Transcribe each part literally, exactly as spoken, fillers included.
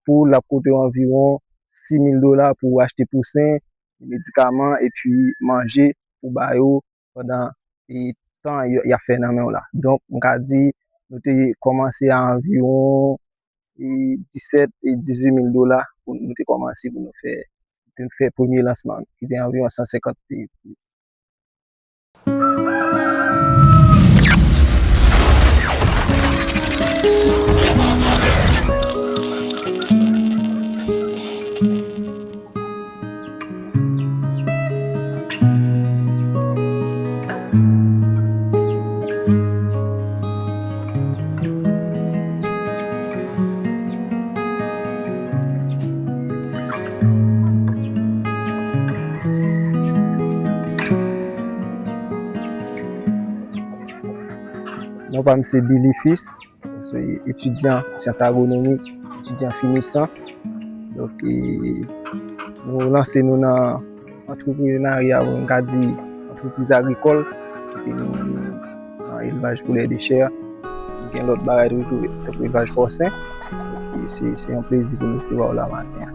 pou l ap koute w anviwon sis mil dola pou w achte pousen, medikaman epi manje pou ba yo pandan e tan y ap fè nan men w la. Donk, m ka di nou te kòmanse a anviwon e disèt e dizuit mil dola pou nou te kòmanse pou nou fè, te fè premye lansman ki te anviwon san senkant. Non pa m se Billy Fils. Se etidyan syans agronomi, etidyan finisan. Donk, e, nou lanse nou nan antreprenarya, m ka di antrepriz agrikòl, epi nou nan elvaj poulè de chè. Gen lòt bagay toujou, tankou elvaj pòsen. E se, se yon plezi pou nou resevwa w la maten an.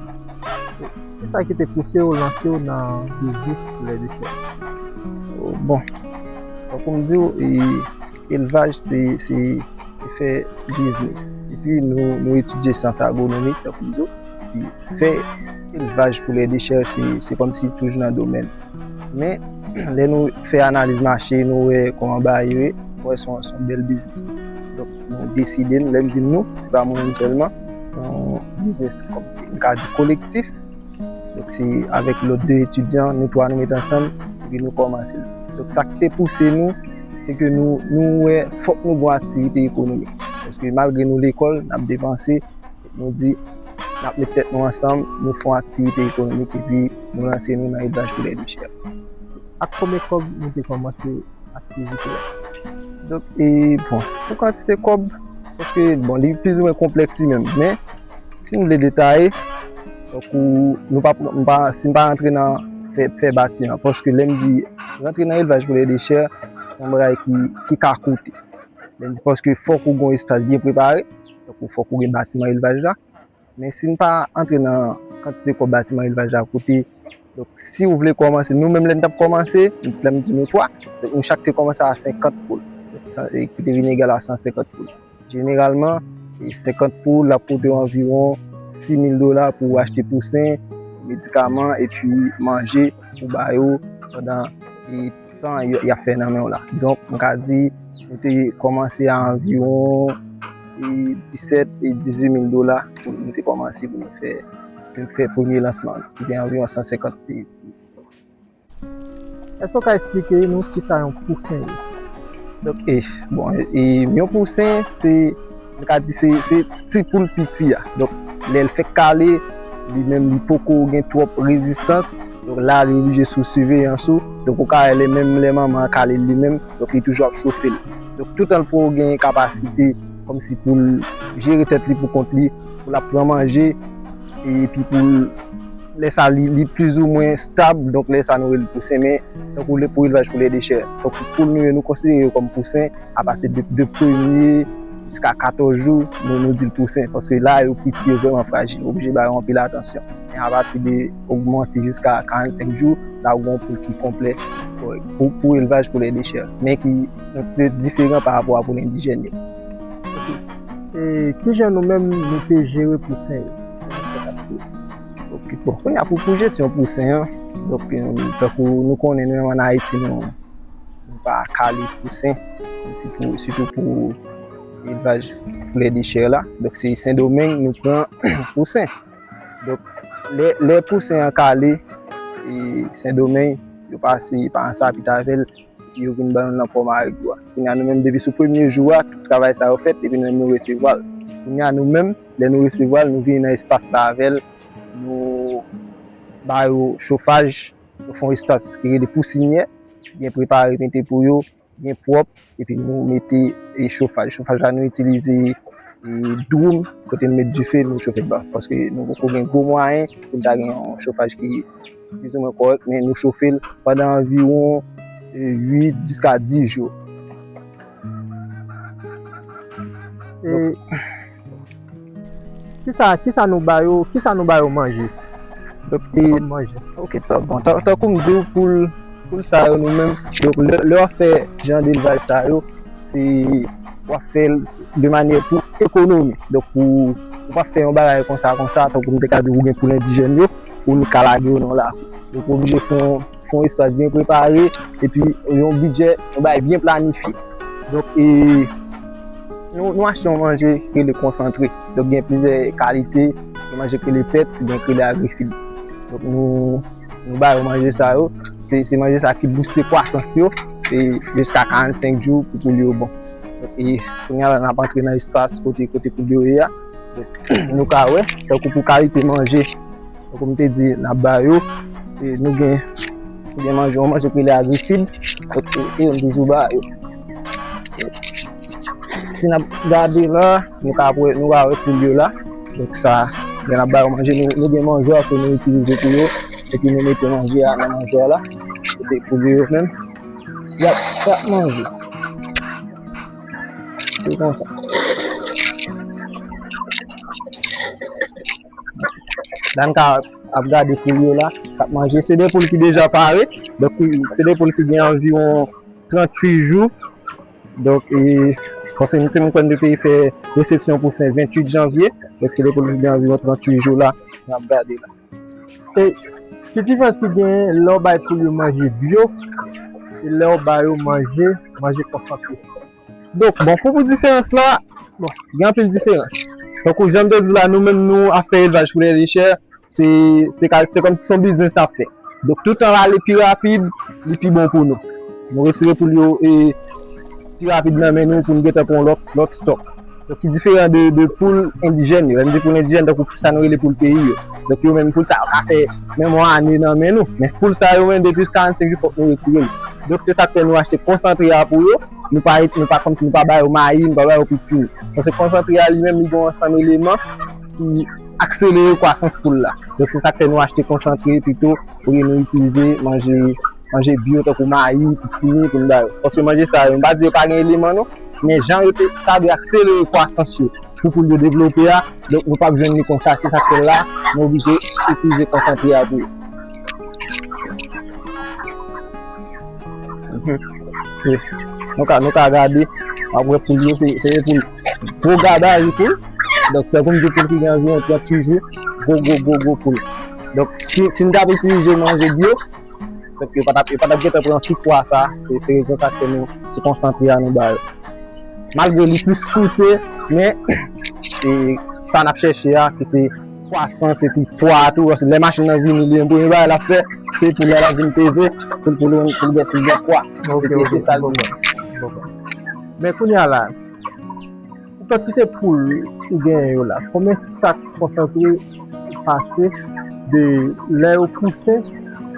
Kisa ki te pouse w lanse w nan biznis poulè de chè? Bon, tankou m di w, e, elvaj se, se, se fè biznis. Epi nou, nou etidye syans agronomi, tankou m di w. Epi fè elvaj poulè de chè, se, se kòmsi toujou nan domèn. Men, lè nou fè analiz mache, nou wè kòman bagay yo ye, nou wè se yon, se yon bèl biznis. Donk, nou deside, lè m di nou, se pa mwen menm sèlman, se yon biznis kòmsi, m ka di kolektif. Donk, se avèk lòt de etidyan, nou twa nou met ansanm, epi nou kòmanse l. Donk, sa k te pouse nou, se ke nou, nou wè fòk nou gen yon aktivite ekonomik. Paske malgre nou lekòl, n ap depanse, nou di, n ap met tèt nou ansanm, nou fè yon aktivite ekonomik, epi nou lanse nou nan elvaj poulè de chè. Ak konbyen kòb nou te kòmanse aktivite a? Donk, e, bon, pou kantite kòb, paske, bon, li plizoumwen konplèks li menm, men, si n vle detaye, donk, ou, nou pa, nou pa, si n pa rantre nan fè, fè batiman, paske lè m di rantre nan elvaj poulè de chè, se yon bagay ki, ki ka koute. Lè m di paske fòk ou gen yon espas byen prepare, donk, fòk ou gen batiman elvaj la. Men si n pa antre nan kantite kòb batiman elvaj la koute, donk, si w vle kòmanse, nou menm lè n t ap kòmanse, lè m di nou twa, donk, nou chak te kòmanse a senkant poul, donk, sa, e, ki te vin egal a san senkant poul. Jeneralman, e, senkant poul, l ap koute w anviwon sis mil dola pou w achte pousen, medikaman, epi manje pou ba yo pandan, e, tan y, y ap fè nan men w la. Donk, m ka di, nou te kòmanse a anviwon, e, disèt e dizuit mil dola pou nou te kòmanse pou nou fè, pou nou fè premye lansman, ki te anviwon san senkant. Èske w ka eksplike nou kisa yon pousen ye? Donk, e, bon, e, yon pousen, se, m ka di, se, se ti poul piti a. Donk, lè l fèk kale, li menm, li poko gen twòp rezistans. Donk, la, li oblije sou siveyans ou. Donk, ou ka wè lè menm lè manman an kale l li menm, donk, li toujou ap chofe l. Donk, toutan l poko gen kapasite, kòmsi pou l jere tèt li pou kont li, pou l ap pran manje, epi pou l, lè sa, li, li plizoumwen stab, donk, lè sa, nou rele l pousen, men, tankou lè pou elvaj poulè de chè. Donk, poul nou yo, nou konsidere yo kòm pousen, apati de, de premye jiska katòz jou, nou, nou di l pousen, paske la, yo piti, yo vrèman frajil, oblije ba yo anpil atansyon. Men apati de ogmante jiska karannsenk jou, la ou gen yon poul ki konplè, pou, pou elvaj poulè de chè, men ki yon ti pe diferan pa rapò a poul endijèn yo. Ok. E kijan nou menm nou te jere pousen yo? Ok, bon, kounye a pou, pou jesyon pousen an, donk, tankou nou konnen nou menm ann Ayiti, nou, nou pa kale pousen, si pou, sitou pou elvaj poulè de chè la. Donk, se Sendomeng nou pran pousen. Donk, lè, lè pousen an kale, e Sendomeng, yo pase pa ansapit avè l, epi yo vin ban nou l nan pò Marigo a. Kounye a nou menm, depi sou premye jou a, tout travay sa yo fèt, epi nou menm nou resevwa l. Kounye a nou menm, lè nou resevwa l, nou vini nan espas la avè l, nou ba yo chofaj, nou fè yon espas ki rele pousinyè, byen prepare, mete pou yo, byen pwòp, epi nou mete, e, chofaj. Chofaj la, nou itilize, e, dwoum, kote nou met dife, nou chofe l ba. Paske nou poko gen gwo mwayen pou n ta gen yon chofaj ki plizoumwen kòrèk, men nou chofe l pandan anviwon, e, uit jiska dis jou. E, Kisa, kisa nou ba yo, kisa nou ba yo manje? Donk, e, kòm manje. Ok, ta, bon, ta, tankou m di w, poul, poul sa yo nou menm, donk, lè, lè w ap fè jan delvaj sa yo, se, w ap fè l de manyè pou ekonomi. Donk, ou, ou pa fè yon bagay konsa, konsa, tankou m te ka di w, ou gen poul endijèn yo, pou l ka lage yo nan lakou. Donk, ou oblije fè yon fè yon espas byen prepare, epi yon bidjè, yon bagay byen planifye. Donk, e, nou, nou achte yon manje ki rele konsantre. Donk, gen plizyè kalite, gen manje ki rele pèt, gen ki rele agrifid. Donk, nou, nou ba yo manje sa yo. Se, se manje sa ki bouste kwasans yo, e, jiska karannsenk jou pou poul yo bon. Donk, e, kounye a la, n ap antre nan espas kote, kote poul yo ye a. Donk, nou ka wè, tankou pou kalite manje, tankou m te di, n ap ba yo, e nou gen, nou gen manje, yon manje ki rele agrifid, donk se, se yo m toujou ba yo. Si n ap gade la, nou ka wè, nou ka wè poul yo la, donk sa, lè n ap ba yo manje, nou, nou gen manjwa ke nou itilize pou yo, epi nou mete manje a nan manjwa la, kote poul yo menm, y ap, y ap manje. Se konsa. La, n ka ap gade poul yo la, k ap manje. Se de poul ki deja pare. Donk, se de poul ki gen anviwon tranntuit jou. Donk, e, paske nou te, nou konn te fè resepsyon pou Sen venntuit janvye. Donk, se de poul ki gen anviwon tranntuit jou la, n ap gade la. E ki diferans ki gen lè w bay poul yo manje byo e lè w ba yo manje, manje konsantre? Donk, bon, pou, pou diferans la, bon, gen anpil diferans. Tankou jan m te di w la, nou menm nou ap fè elvaj poulè de chè, se, se ka, se kòmsi se yon biznis n ap fè. Donk, toutan l ale pi rapid, li pi bon pou nou. Nou retire poul yo e pi rapid nan men nou pou nou gentan pran yon lòt, lòt stòk. Donk, ki diferan de, de poul endijèn yo. Lè m di poul endijèn, tankou sa nou rele poul peyi yo. Donk, yo menm poul sa yo ka fè menm yon ane nan men nou. Men poul sa yo menm, depi karannsenk jou, fòk nou retire l. Donk, se sa k fè nou achte konsantre a pou yo. Nou pa, nou pa kòmsi nou pa ba yo mayi, nou pa ba yo pitimi. Paske konsantre a li menm, li gen yon ansanm eleman ki akselere kwasans poul la. Donk, se sa k fè nou achte konsantre pito olye nou itilize manje, manje byo tankou mayi, pitimi pou n ba yo. Paske manje sa yo, m pa di yo pa gen eleman non, men jan yo te ta dwe akselere kwasans yo pou poul yo devlope a, donk nou p ap jwenn li konsa, se sa k fè la, nou oblije itilize konsantre a pou yo. Mhm. Wi. Nou ka, nou ka gade, w ap wè poul yo, se, se poul gwo gabari poul. Donk, tankou m di, poul ki gen anviwon tranntuit jou, gwo, gwo, gwo, gwo poul. Donk, si, si n t ap itilize manje byo, donk, yo pa t ap, yo pa t ap gentan pran tout pwa sa, se, se rezon sa k fè nou, se konsantre a nou ba yo. Malgre li plis koute, men, e, sa n ap chèche a, ki se kwasans epi pwa tou, paske lè machin nan vini, li menm premye bagay l ap fè, se pou lè l ap vin peze, pou l, pou l, pou l gen, pou l gen pwa. Ok, ok, se sa l vin. Men kounye a la, pou kantite poul ou genyen yo la, konbyen sak konsantre ou pase de lè yo pouse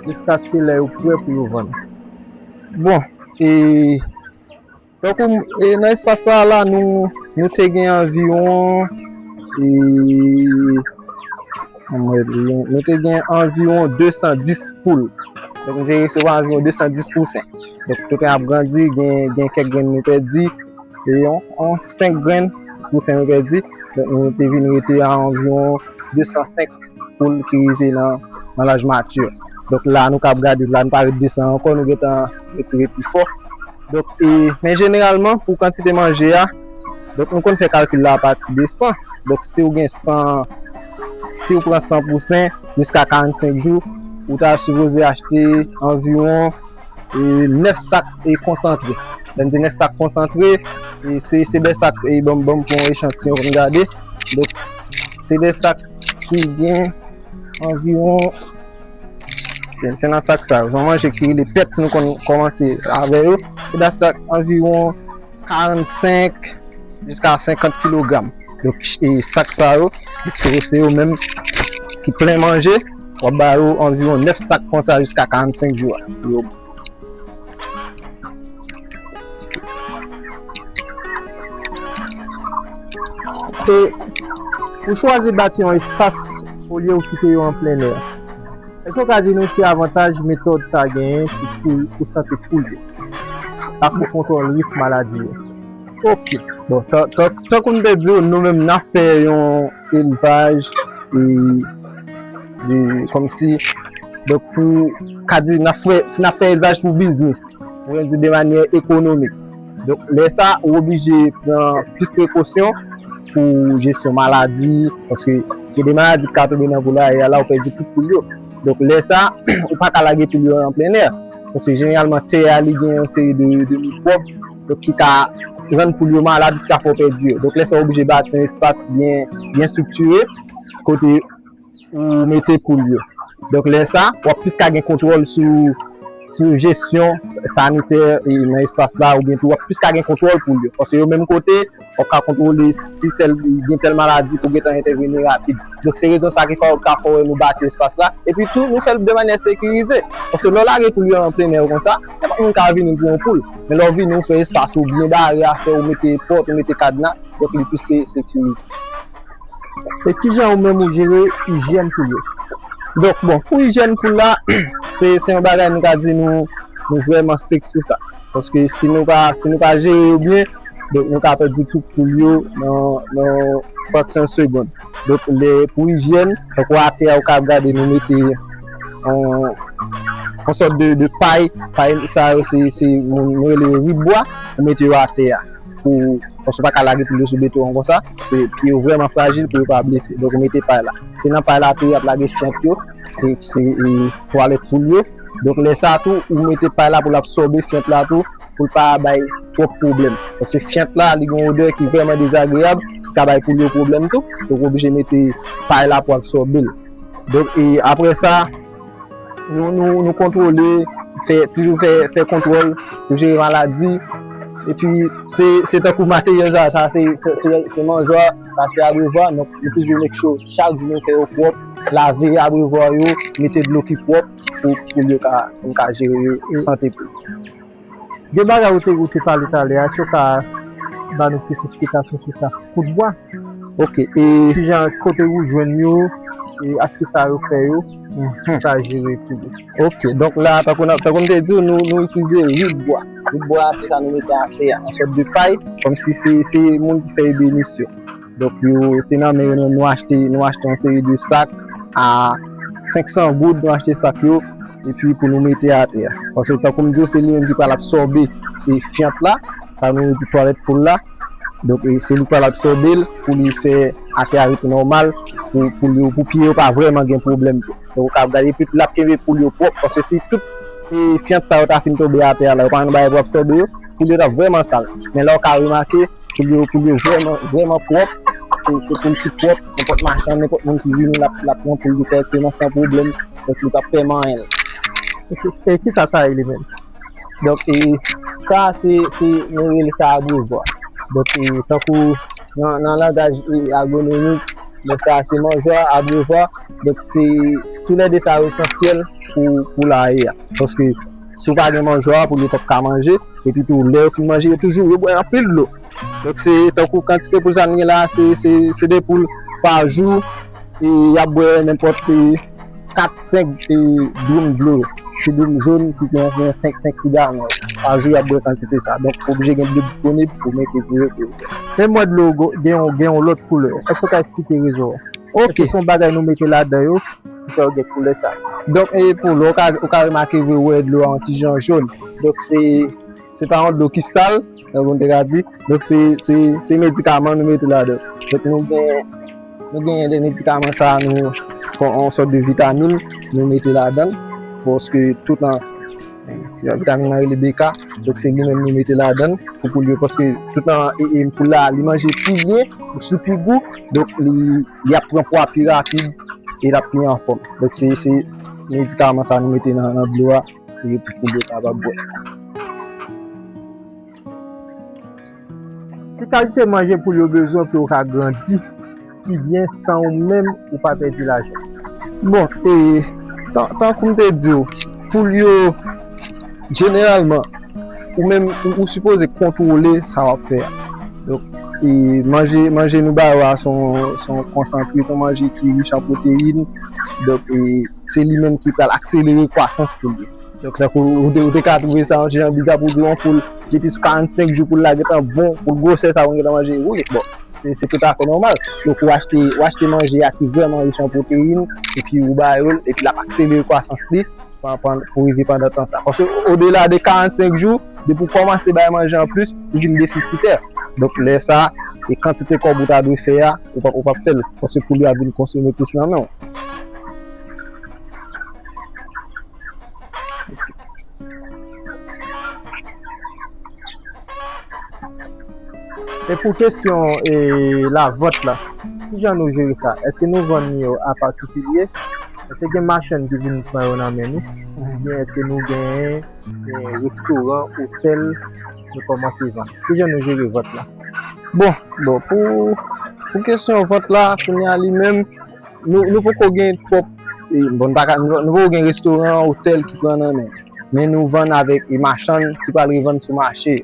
jiskaske lè yo prè pou yo vann? Bon, e, tankou, e, nan espas sa a la, nou, nou te gen anviwon, e, kòman yo di, nou te gen anviwon de san dis poul. Donk, nou te resevwa anviwon de san dis pousen. Donk, tout tan ap grandi, gen, gen kèk grenn nou pèdi, e yon, yon senk grenn pousen nou pèdi. Donk, nou te vin rete a anviwon de san senk poul ki rive nan, nan laj mati. Donk, la, nou kab gade, la, nou pa ret de san ankò, nou gentan retire pifò. Donk, e, men jeneralman, pou kantite manje a, donk, nou konn fè kalkil la apati de san. Donk, si w gen san, si w pran san pousen jiska karannsenk jou, ou ta sipoze achte anviwon, e, nèf sak, e, konsantre. Lè m di nèf sak konsantre, e, se, se de sak, e, ban m, ban m pran yon echantiyon pou n gade. Donk, se de sak ki gen anviwon, se, se nan sak sa yo. Yon manje ki rele pèt, si nou konn kòmanse avè yo. Se de sak anviwon karannsenk jiska senkant kilogram. Donk, e sak sa yo, donk, se, se yo menm ki plen manje, w ap ba yo anviwon nèf sak konsa jiska karannsenk jou a. Yo. E ou chwazi bati yon espas olye ou kite yo an plen è. Èske w ka di nou ki avantaj metòd sa genyen pou, pou, pou sante poul yo ak pou kontwòl risk maladi yo? Ok. Bon, tan- tan- tankou m te di w, nou menm n ap fè yon elvaj e, e kòmsi, donk pou ka di n ap fè, n ap fè elvaj pou biznis, pou di de manyè ekonomik. Donk lè sa, ou oblije pran plis prekosyon pou jesyon maladi, paske gen de maladi ki ka tonbe nan poulaye a la, ou pèdi tout poul yo. Donk lè sa, ou pa ka lage poul yo an plen è. Paske jeneralman, tè a, li gen yon seri de, de mikwòb, donk ki ka rann poul yo malad, ki ka fè w pèdi yo. Donk lè sa, ou oblije bati yon espas byen, byen estriktire, kote ou mete poul yo. Donk lè sa, w ap plis ka gen kontwòl sou, sou jesyon sanitè e nan espas la, oubyen tou w ap plis ka gen kontwòl poul yo. Paske yo menm kote, w ap ka kontwole si tèl, gen tèl maladi pou gentan entèveni rapid. Donk se rezon sa ki fè, ka fè w wè nou bati espas la. Epi tou, nou fè l de manyè sekirize. Paske lè w lage poul yo an plen è konsa, nenpòt moun ka vini pou yon poul. Men lè w vini, ou fè espas ou byen bare afè, ou mete pòt, ou mete kadna, donk li plis se- sekirize. E kijan ou menm ou jere ijyèn poul yo? Donk, bon, pou ijyèn poul la, se, se yon bagay nou ka di nou, nou vrèman strik sou sa. Paske si nou pa, si nou pa jere yo byen, donk nou ka pèdi tout poul yo nan, nan fraksyon segonn. Donk, lè, pou ijyèn, tankou atè a, ou ka gade nou mete yon, yon sòt de, de pay. Pay sa yo, se, se, nou, nou rele yo ribwa, ou mete yo atè a. Pou, paske ou pa ka lage poul yo sou beton an konsa. Se, pye yo vrèman frajil pou yo pa blese. Donk, ou mete pay la. Se nan pay la tou y ap lage fyant yo, e se, e, twalèt poul yo. Donk, lè sa tou, ou mete pay la pou l absòbe fyant la tou, pou l pa bay twòp pwoblèm. Paske fyant la, li gen yon odè ki vrèman dezagreyab, ki ka bay poul yo pwoblèm tou. Donk, ou oblije mete pay la pou absòbe l. Donk, e apre sa, nou, nou, nou kontwole, fè, toujou fè, fè kontwòl pou jere maladi. Epi, se, se tankou materyèl sa, sa se, se, se, se manjwa, sa se abrevwa. Donk, nou toujou make sure chak jou nou fè yo pwòp, lave abrevwa yo, mete dlo ki pwòp pou, pou yo ka, pou ka jere sante poul. Gen bagay ou te, ou te pale talè a, èske w ka ba nou plis esplikasyon sou sa? Kout bwa? Ok, e kijan, kote ou jwenn yo, e ak ki sa yo fè yo, mhm, sa jere tou. Ok, donk la, tankou n ap, tankou m te di w, nou, nou itilize ribwa. Ribwa, se sa nou mete atè a, an sòt de pay, kòmsi se, se moun ki fè ebenisyon. Donk, yo, se nan men yo, nou, nou achte, nou achte yon seri de sak a senk san goud, nou achte sak yo, epi pou nou mete atè a. Paske, tankou m di w, se li menm ki pral absòbe, e, fyant la, sa nou di twalèt poul la. Donk, e, se li k pral absòbe l pou li fè atè a rete nòmal, pou, pou li, pou pye yo pa vrèman gen pwoblèm tou. Donk, ou ka ap gade, epi l ap kenbe poul yo pwòp, paske si tout, e, fyant sa yo ta fin tonbe atè a la, yo pa gen bagay pou absòbe yo, poul yo t ap vrèman sal. Men la, ou ka remake, poul yo, poul yo vrèman, vrèman pwòp. Se, se poul ki pwòp, nenpòt machann, nenpòt moun ki vini, l ap, l ap pran poul li kòrèkteman, san pwoblèm. Donk, li p ap pè manyen l. Ok, e kisa sa ye li menm? Donk, e, sa, se, se, nou rele sa abrevwa. Donk, e, tankou nan, nan langaj, e, agwonomik, men sa, se manjwa, abrevwa. Donk, se, toulède sa yo esansyèl pou, pou poulaye a. Paske, si w pa gen manjwa, poul yo p ap ka manje. Epi tou, lè yo fin manje, yo toujou, yo bwè anpil dlo. Donk, se tankou kantite poul sa n gen la, se, se, se de poul pa jou, e y ap bwè nenpòt, e, kat, senk, e, dwonm dlo. Se dwonm jòn ki gen anviwon senk, senk ti galon. Pa jou, y ap bwè kantite sa. Donk, oblije gen dlo disponib pou mete pou yo, pou yo bwè. Men m wè dlo gen yon, gen yon lòt koulè. Èske w ka eksplike rezon an? Ok. Èske se yon bagay nou mete ladan yo ki fè yo gen koulè sa? Donk, e pou lè w ka, ou ka remake vre, ou wè dlo a yon ti jan jòn. Donk, se, se pa yon dlo ki sal, jan nou te ka di. Donk, se, se, se medikaman nou mete ladan. Donk, nou gen, nou gen de medikaman sa, nou, kon, yon sòt de vitamin, nou mete ladan. Paske tout an, vitamin nan rele B K. Donk, se li menm nou mete ladan pou poul yo, paske tout an, e, e, poul la, li manje pi byen, li sou pi gou, donk, li, li ap pran pwa pi rapid e l ap pi anfòm. Donk, se, se medikaman sa nou mete nan, nan dlo a pou yo, pou poul yo kapab bwè. Ki kalite manje poul yo bezwen pou yo ka grandi pi byen san ou menm ou pa pèdi lajan? Bon, e, tan, tankou m te di w, poul yo, jeneralman, ou menm, ou, ou sipoze kontwole sa w ap fè a. Donk, e, manje, manje nou ba yo a se yon, se yon konsantre, se yon manje ki rich an pwoteyin. Donk, e, se li menm ki pral akselere kwasans poul yo. Donk, tankou ou te, ou te ka twouve sa yon ti jan biza pou di yon poul, depi sou karannsenk jou poul la gentan bon, poul gwosè sa pou l gentan manje. Wi, bon, se, se toutafè nòmal. Donk, ou achte, ou achte manje a ki vrèman rich an pwoteyin, epi ou ba yo l, epi l ap akselere kwasans li pou, pou, pou rive pandan tan sa. Paske odela de karannsenk jou, depi w kòmanse bay manje an plis, li vin defisitè. Donk, lè sa, e kantite kòb ou ta dwe fè a, ou p ap, ou p ap fè l. Paske poul yo ap vin konsome plis nan men w. E pou kesyon e lavant la, kijan nou jere sa? Èske nou vann yo a patikilye? Èske gen machann ki vin pran yo nan men nou? Oubyen èske nou gen, gen restoran, otèl, nou kòmanse vann? Kijan nou jere vant la? Bon, bon, pou, pou kesyon vant la, kounye a li menm, nou, nou poko gen twòp, e, bon, nou pa ka, nou, nou poko gen restoran, otèl ki pran nan men. Men nou vann avèk, e, machann ki pral revann sou mache.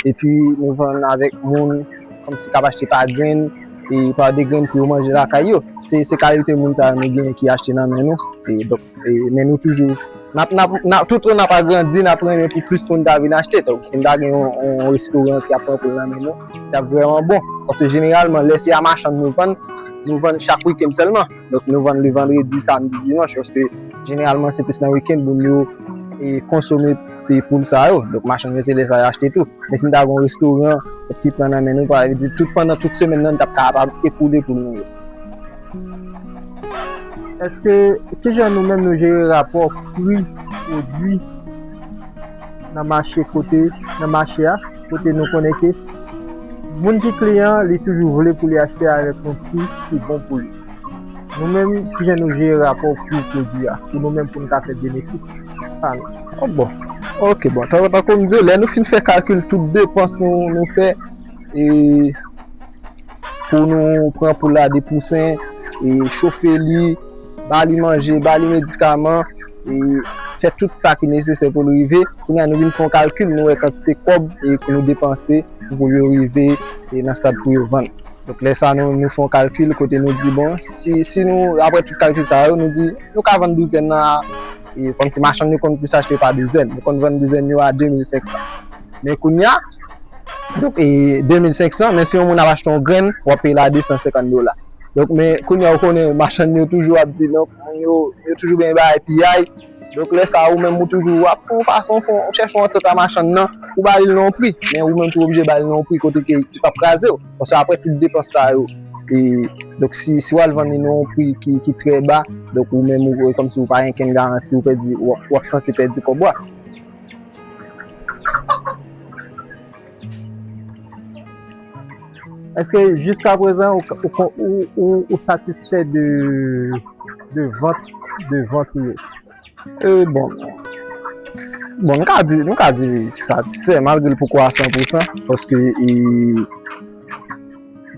Epi nou vann avèk moun kòmsi k ap achte pa grenn, e, pa de grenn pou yo manje lakay yo. Se, se kalite moun sa yo nou gen ki achte nan men nou. E, donk, e, men nou toujou, n ap, n ap, n ap, toutan n ap agrandi, n ap renmen pou plis moun ta vin achte. Donk, si n ta gen yon, yon restoran ki ap pran poul nan men nou, li t ap vrèman bon. Paske jeneralman, lè se a machann nou vann, nou vann chak wikenn sèlman. Donk, nou vann le vandredi, samdi, dimanch, paske jeneralman, se plis nan wikenn moun yo, e, konsome, e, poul sa yo. Donk, machann yo, se lè sa yo achte tou. Men si n ta gen yon restoran ki pran nan men nou, sa vle di tout pandan tout semèn nan, n t ap kapab ekoule poul nou yo. Èske, kijan nou menm nou jere rapò pri pwodui nan mache kote, nan mache a, kote nou konnen ke moun ki kliyan an, li toujou vle pou li achte avèk yon pri ki bon pou li? Nou menm, kijan nou jere rapò pri pwodui a, pou nou menm pou n ka fè benefis pa nou? Oh, bon. Ok, bon. Tan, tankou m di, lè nou fin fè kalkil tout depans nou, nou fè, e, pou nou pran poul la de pousen, e, chofe li, ba li manje, ba li medikaman, e, fè tout sa ki nesesè pou l rive. Kounye a, nou vin fè yon kalkil, nou wè kantite kòb, e, pou nou depanse pou poul yo rive, e, nan stad pou yo vann. Donk, lè sa, nou, nou fè yon kalkil kote nou di, bon, si, si nou, apre tout kalkil sa yo, nou di, nou ka vann douzèn nan, e, kòmsi machann yo konn plis achte pa douzèn. Nou konn vann douzèn yo a de mil senk san. Men kounye a, donk, e, de mil senk san, men si yon moun ap achte yon grenn, w ap peye l a de san senkant dola. Donk, men kounye a, ou konnen, machann yo toujou ap di, donk, moun yo, yo toujou benyen bagay piyay. Donk, lè sa a, ou menm, ou toujou, w ap fè yon fason, fè yon, chèche yon antant a machann nan, ou ba li l nan yon pri. Men ou menm tou oblije ba li l nan yon pri kote ke li p ap kraze w. Paske apre tout depans sa yo, e, donk, si, si w al vann li nan yon pri ki, ki trè ba, donk, ou menm, ou, kòmsi ou pa gen kenn garanti, ou pèdi, w ap, w ap sanse pèdi kòb ou a. Èske jiskaprezan ou, ou, ou, ou, ou satisfè de, de vant, de vant ou yo? E, bon, bon, nou ka di, nou ka di satisfè, malgre l poko a san pou san, paske, e,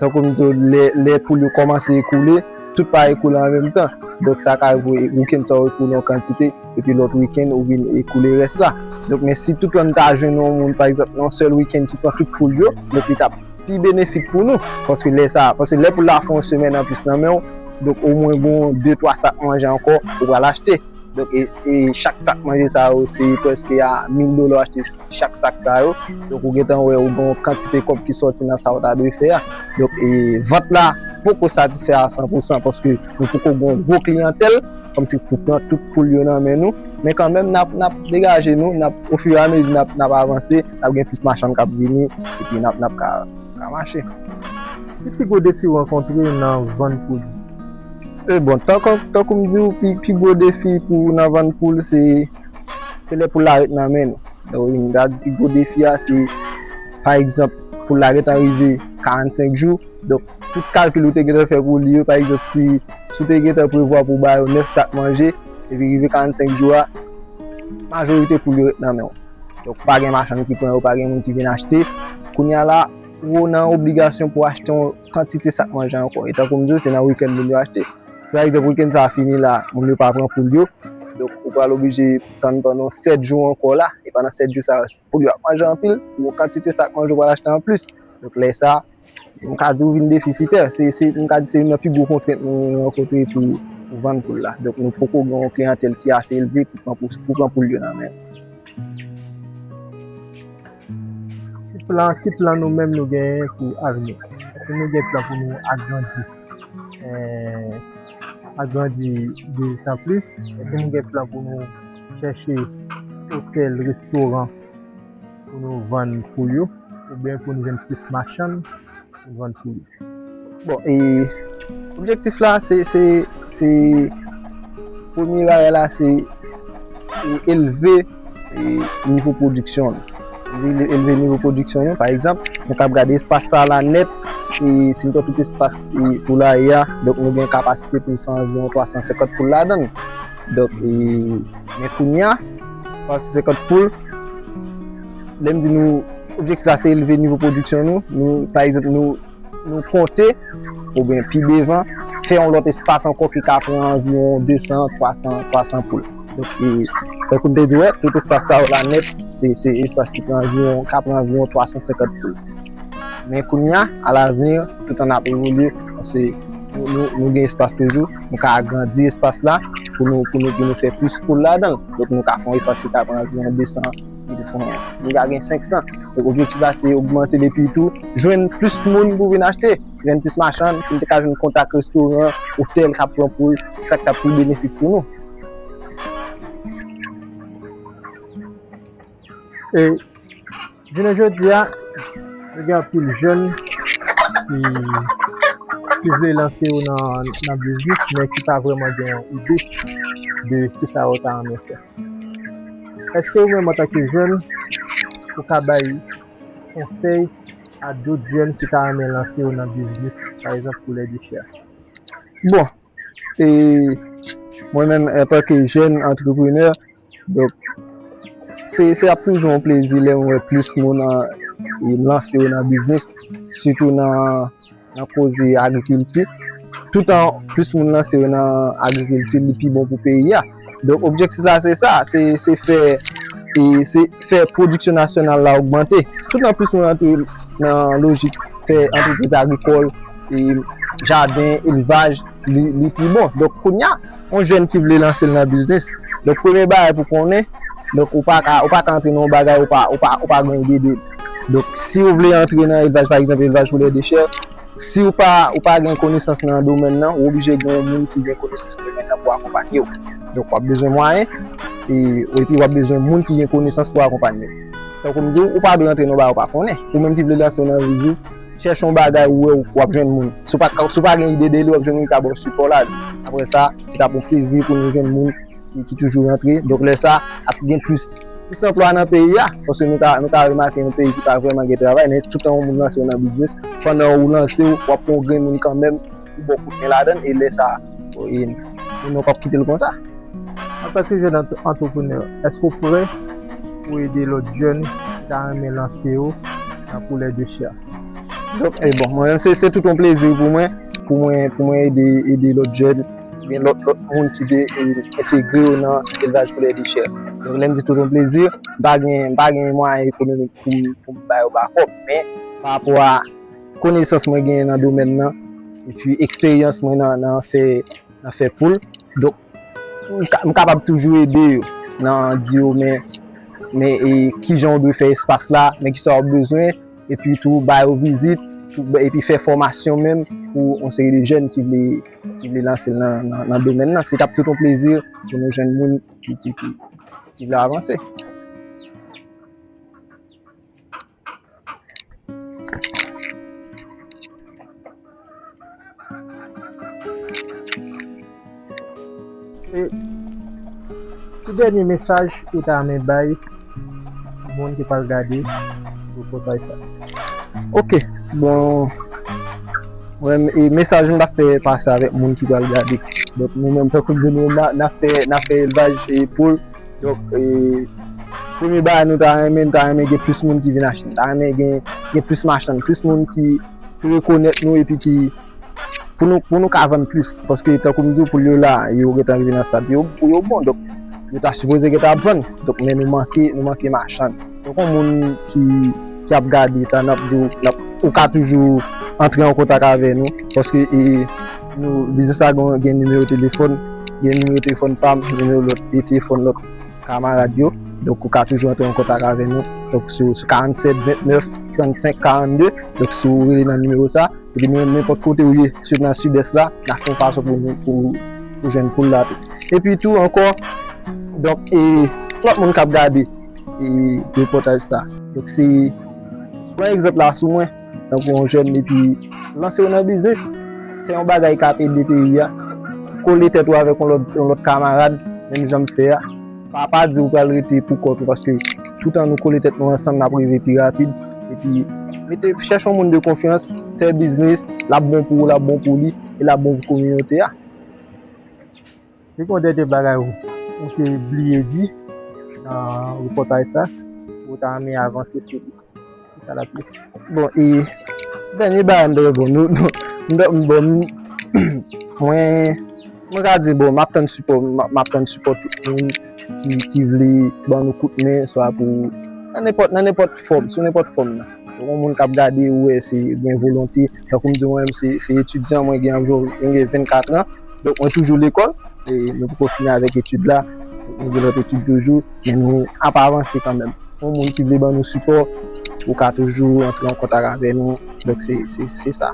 tankou m di w, lè, lè poul yo kòmanse ekoule, tout pa ekoule an menm tan. Donk, sa ka rive wikenn sa w ekoule yon kantite, epi lòt wikenn ou vin ekoule rès la. Donk, men si tout tan n ta jwenn yon moun, pa egzanp, nan yon sèl wikenn ki pran tout poul yo, donk li t ap pi benefik pou nou. Paske lè sa, paske lè poul la fè yon semèn anplis nan men w, donk omwen gen de twa sak manje ankò ou pral achte. Donk, e, e chak sak manje sa yo, se prèske a mil dola w achte chak sak sa yo. Donk, ou gentan wè ou gen yon kantite kòb ki sòti nan sa w ta dwe fè a. Donk, e vant la poko satisfè a san pou san, paske nou poko gen yon gwo kliyantèl, kòmsi pou pran tout poul yo nan men nou. Men kanmenm, n ap, n ap degaje nou, n ap, ofiramezi n ap, n ap avanse, n ap gen plis machann k ap vini, epi n ap, n ap ka, ka mache. Ki pi gwo defi w rankontre nan vann poul? E bon, tankou, tankou m di w, pi, pi gwo defi pou nan vann poul, se, se lè poul la ret nan men nou. Donk, wi, m ta di pi gwo defi a, se, pa egzanp, poul la gentan rive karannsenk jou. Donk, tout kalkil ou te gentan fè pou li yo, pa egzanp, si, si w te gentan prevwa pou w ba yo nèf sak manje, epi rive karannsenk jou a, majorite poul yo ret nan men w. Donk, pa gen machann ki pran yo, pa gen moun ki vin achte. Kounye a la, ou nan obligasyon pou w achte yon kantite sak manje ankò. E tankou m di w, se nan wikenn moun yo achte. Si pa egzanp, wikenn sa a fini la, moun yo pa pran poul yo, donk ou pral oblije tann pandan sèt jou ankò la. E pandan sèt jou sa a, poul yo ap manje anpil, yon kantite sak manje ou pral achte anplis. Donk, lè sa a, m ka di ou vin defisitè. Se, se, m ka di se youn nan pi gwo kontrent nou rankontre pou, pou vann poul la. Donk, nou poko gen yon kliyantèl ki ase elve pou pran, pou, pou pran poul yo nan men. Plan, ki plan nou menm nou genyen pou avni? Èske nou gen plan pou nou agrandi, eh, agrandi biznis an plis? Èske nou gen plan pou nou chèche otèl, restoran pou nou vann pou yo, oubyen pou nou jwenn plis machann pou nou vann pou yo? Bon, e objektif la, se, se, se, premye bagay la, se, e, elve, e, nivo pwodiksyon nou. Di elve nivo pwodiksyon nou, pa egzanp, nou kab gade espas sa la nèt, e, si nou pran tout espas, e, poulay a, donk nou gen kapasite pou nou fè anviwon twa san senkant poul ladan l. Donk, e, men kounye a, twa san senkant poul, lè m di nou, objektif la se elve nivo pwodiksyon nou, nou, pa egzanp, nou, nou konte, oubyen pi devan, fè yon lòt espas ankò ki ka pran anviwon de san, twa san, twa san poul. Donk, e, tankou m te di w, tout espas sa yo la nèt, se, se espas ki pran anviwon, ka pran anviwon twa san senkant poul. Men kounye a, alavni, toutan n ap evolye, paske nou, nou, nou gen espas toujou, nou ka agrandi espas la pou nou, pou nou, pou nou fè plis poul ladan l. Donk, nou ka fè yon espas ki ka pran anviwon de san, nou ka gen senk san. Donk, objektif la, se ogmante l epi tou, jwenn plis moun pou vin achte, jwenn plis machann, si n te ka jwenn kontak restoran, otèl k ap pran poul, se sa k t ap pi benefik pou nou. E jounen jodi a, nou gen anpil jèn ki, ki vle lanse yo nan, nan biznis, men ki pa vrèman gen yon ide de kisa yo ta renmen fè. Èske ou menm, antanke jèn, ou ka bay konsèy a dòt jèn ki ta renmen lanse yo nan biznis, pa egzanp, koulè de chè? Bon, e mwen menm, antanke jèn antreprenè, donk, se, se ap toujou yon plezi lè m wè plis moun an, e, lanse yo nan biznis, sitou nan, nan koze agrikilti. Toutan plis moun lanse yo nan agrikilti, li pi bon pou peyi a. Donk, objektif la, se sa, se, se fè, e, se fè pwodiksyon nasyonal la ogmante. Toutan plis moun antre nan lojik fè antrepriz agrikòl, e, jaden, elvaj, li, li pi bon. Donk, kounye a, yon jèn ki vle lanse l nan biznis, donk, premye bagay pou konnen, donk, ou pa ka, ou pa ka antre nan yon bagay ou pa, ou pa, ou pa gen ide de l. Donk, si w vle antre nan elvaj, pa egzanp, elvaj poulè de chè, si w pa, ou pa gen konesans nan domèn nan, ou oblije gen yon moun ki gen konesans nan domèn nan pou akonpanye w. Donk, w ap bezwen mwayen, e, epi w ap bezwen moun ki gen konesans pou akonpanye w. Tankou m di w, ou pa dwe antre nan yon bagay ou pa konnen. Ou menm ki vle lanse w nan biznis, chèche yon bagay ou wè w ap jwenn moun. Si w pa, si w pa gen ide de li, w ap jwenn moun ki ka ba w sipò la. Apre sa, se t ap yon plezi pou nou jwenn moun ki, ki toujou rantre. Donk, lè sa, ap gen plis, plis anplwa nan peyi a. Paske nou ka, nou ka remake yon peyi ki pa vrèman gen travay, men toutan yon moun lanse w nan biznis, pandan ou lanse w, w ap pran yon grenn moun kanmenm pou ba w kout men ladan l, e lè sa, e, moun nan p ap kite l konsa. Antanke jèn ant-, antreprenè, èske w prè pou ede lòt jèn ki ta renmen lanse yo nan koulè de chè? Donk, e bon, mwen menm, se, se tout yon plezi pou mwen, pou mwen, pou mwen ede, ede lòt jèn, oubyen lòt, lòt moun ki vle, e, entegre yo nan elvaj poulè de chè. Donk, lè m di tout yon plezi, m pa gen, m pa gen mwayen ekonomik pou m, pou m ba yo ba kòb, men pa rapò a konesans mwen genyen nan domèn nan, epi eksperyans mwen nan, nan fè, nan fè poul. Donk, m ka, m kapab toujou ede yo nan di yo, men, men, e, kijan w dwe fè espas la, men kisa w ap bezwen, epi tou ba yo vizit, tou, epi fè fòmasyon menm pou yon seri de jèn ki vle, ki vle lanse l nan, nan, nan domèn nan. Se t ap tout yon plezi pou nou jwenn moun ki, ki, ki, ki vle avanse. E ki dènye mesaj ou ta renmen bay moun ki pral gade repòtaj sa? Ok, bon, mwen, e mesaj m t ap fè pase avèk moun ki pral gade. Donk, nou menm, tankou m di nou, n a, n a fè, n a fè elvaj e poul. Donk, e, premye bagay nou ta renmen, nou ta renmen gen plis moun ki vin achte. Nou ta renmen gen, gen plis machann, plis moun ki, ki rekonèt nou epi ki, pou nou, pou nou ka vann plis. Paske, tankou m di w, poul yo la, yo gentan rive nan stad yo, pou yo bon. Donk, yo ta sipoze gentan ap vann. Donk, men nou manke, nou manke machann. Donk, yon moun ki, ki ap gade sa, n ap di w, n ap, ou ka toujou antre an kontak avè nou. Paske, e, nou, biznis la gen, gen nimewo telefòn, gen nimewo telefòn pa m, nimewo lòt, e telefòn lòt kamarad yo. Donk, ou ka toujou antre an kontak avè nou. Donk, sou, sou karannsèt vennèf trannsenk karannde. Donk, si w rele nan nimewo sa, epi nou menm, nenpòt kote ou ye, sitou nan Sidès la, n ap fè yon fason pou nou, pou, pou jwenn poul la tou. Epi tou ankò, donk, e, lòt moun k ap gade, e, repòtaj sa. Donk, se, pran egzanp la sou mwen, tankou yon jèn, epi lanse w nan biznis, fè yon bagay k ap ede peyi a, kole tèt ou avèk yon lòt, yon lòt kamarad, menm jan m fè a. Pa, pa di ou pral rete pou kont ou, paske toutan nou kole tèt nou ansanm, n ap rive pi rapid. Epi, mete, chèche yon moun de konfyans, fè biznis, l ap bon pou ou, l ap bon pou li, e l ap bon pou kominote a. Se gen yon dènye bagay ou, ou te bliye di nan repòtaj sa, ou ta renmen avanse sou li. Sa l ap ye. Bon, e dènye bagay m ta bon, nou, nou, m ta, bon, m- mwen, mwen ka di, bon, m ap tann sipò, m ap, m ap tann sipò tout moun ki, ki vle ban nou kout men, swa pou, nan nenpòt, nan nenpòt fòm, sou nenpòt fòm nan. Donk, yon moun k ap gade, ou wè, se gen volonte. Tankou m di, mwen menm, se, se etidyan, mwen gen anviwon, mwen gen vennkat an. Donk, mwen toujou lekòl. E nou poko fini avèk etid la. Nou gen lòt etid toujou. Men nou ap avanse kanmenm. Yon moun ki vle ban nou sipò, ou ka toujou antre an kontak avè nou. Donk, se, se, se sa.